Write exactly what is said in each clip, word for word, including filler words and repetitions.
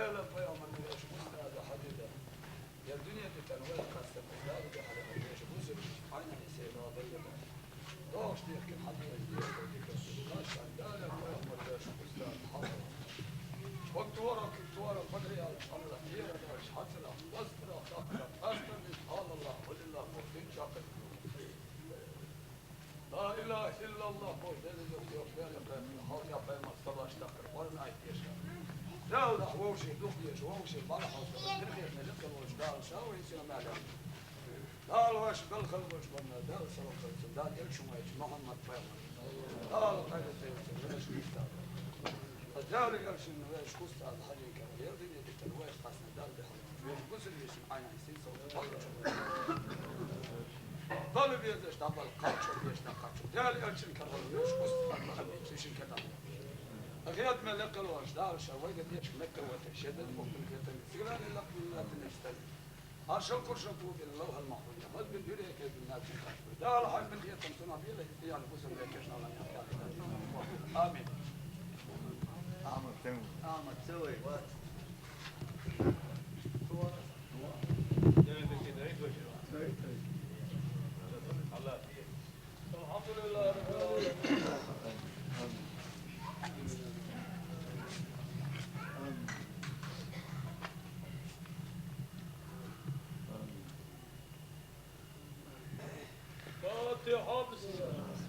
Пайхамар вешан устаза хьажийда. Ер дуьне дитина вай къаьстта Дала дуьхьал вешан бусалба вешан Ӏайнан села белла. Догуш дехкина хьажийда, дехкина дика. Дала пайхамар вешан устаза хьажийда. Хьо тора, кхы тора, багара яьлча хьалла, тера даьлча хьацара, вастара, хатара, астарнис, хьалалла, хьулилла, бо, дин чакхар. Ла илаха иллаллах бо, деза йоах, йоах, Дала кхайкхар, хьалха пайхамар салаш тахкар, Къуръан аят деша. Дала дахь вовший дукха деш, вовший бала хьалха, дирхетна лекха волчу Дала ша вайн сина мел яхна. Дала ваьш белхал волчу банна, Дала салам хилла цунна, Дала элча вайча Мухьаммад пайхамар. Дала къайле церан церан вешан устаза. Ткъа Дала элчанна вешан устаза хьажийна кара, ер дуьне дитина вай къаьстна Дала дуьхьал. Вешан бусалба вешан Ӏайнан сийсалгӀа бахча. Бала безаш дӀабала, кхаччалца безаш дӀакхаччалца. Дала элчанна кара вешан устаза хьажийна шин кара. Ахират мел лекха волчу Дала ша вайга дешка мекка ватар, шен деза бохург хетар, сиграни лакхвина латтанаш тар. Аршал кхуршал тӀу бина лавхьал махьфуз, мазбин дуьре кхайбина набчун кхачбир. Дала хьан мин хетам сунах била, ян бусам бекеш Аллах яхтар. Амин. Амин. Амин. Амин. Алхьамдулиллахьи раббил Ӏаламин. Фатихьа, бисмиллахь.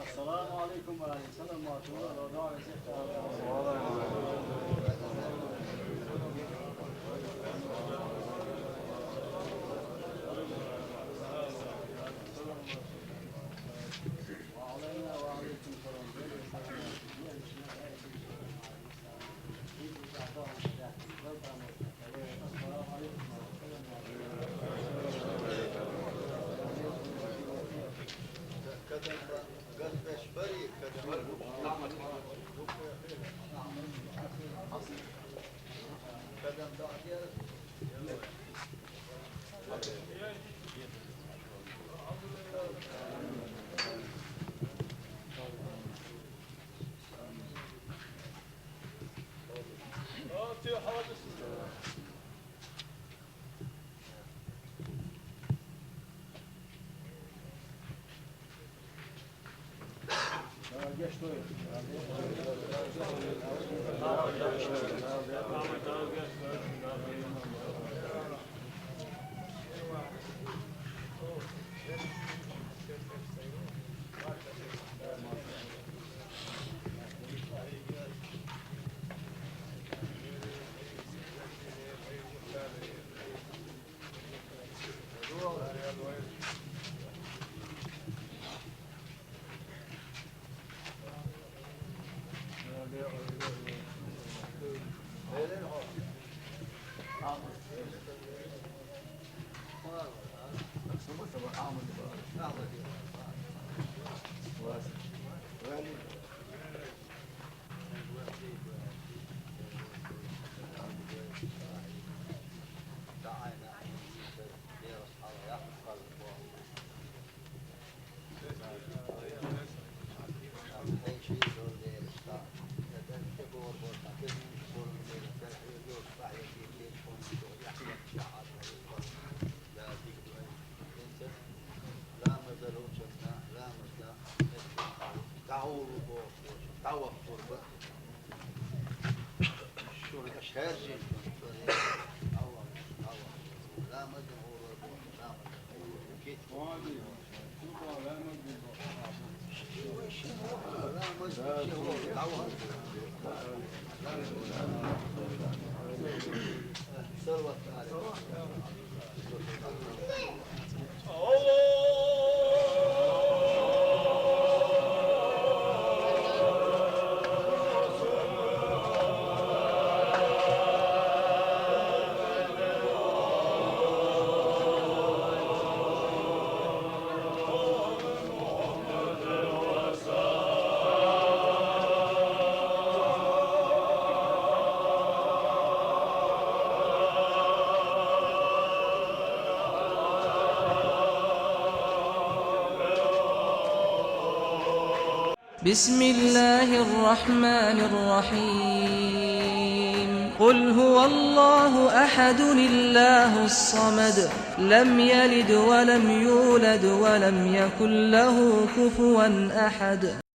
السلام عليكم ورحمة الله وبركاته. وعلينا وعليكم السلام. بسم الله الرحمن الرحيم. قل هو الله أحد، الله الصمد، لم يلد ولم يولد ولم يكن له كفوا أحد.